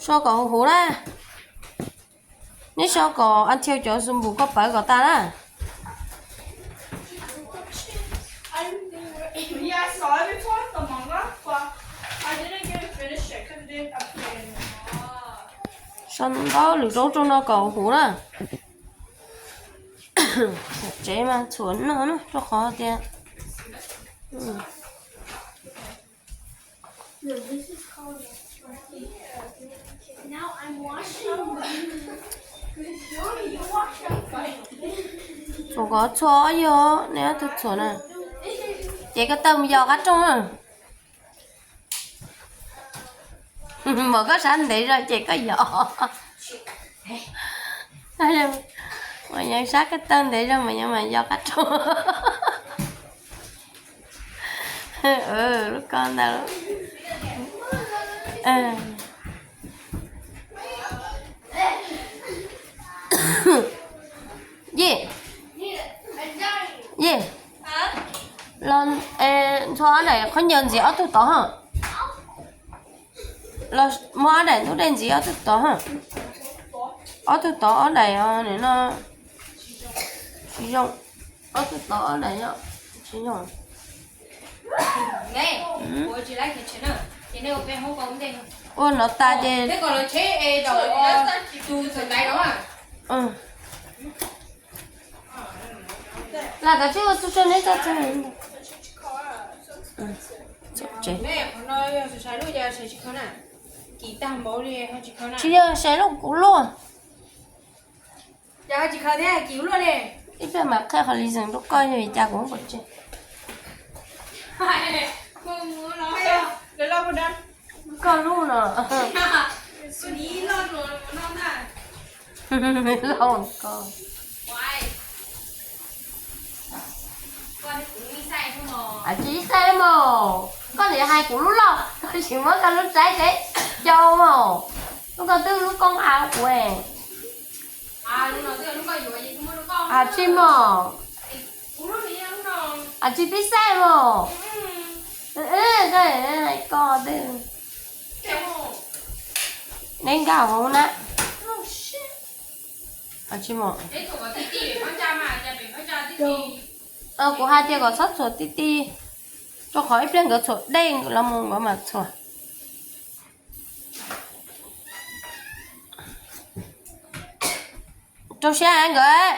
Tso kom huv huv na. Neb sau kom until cov xu npus koj pawv kom tas na. Sau ntau lwm zaub rau no kom huv na. Tsev mas txhuam no rau qhov tias txhuam kom txhua yog neb ob tug txhuam na. Ces koj tawg mus yos qab rooj na. Mas koj sab ntev zog ces koj yos. Mas yeej sab koj tawg ntev zog mas yeej mas yos qab rooj. Lub ko ntawd. Ye, ye, los ntxhua ob daim khaub ncaws ntxiv ob tug tod ha. Los muab ob daim ntub dej ntxiv ob tug tod ha. Ob tug tod ob daim no tsis zoo. Ob tug tod ob daim tsis zoo. Ua no tas ces lam kav tsij ua txug txog neb txog txog. Tsis yog sai lub kuv luaj. Ib pliag mam qhia qhov reason rau koj yog vim cas kuv muab pov tseg. Koj lub no. Loj ko. Tsis xav mos, koj niam hais kuv lub loj, koj tsis muab koj lub tsaib tsev cau mos. Lub ko twb lub koob av kuv. Tsis mos, tsis pib xav mos. Koj hais ko twb, neb nkag hauv na. Tsis mos, kuv hais tias kom txhob txhuam ti ti, rau qhov ib pliag nkawd txhuam dej los mus nkawd mam txhuam. Rau siab nkawd.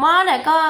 Mob daim koj,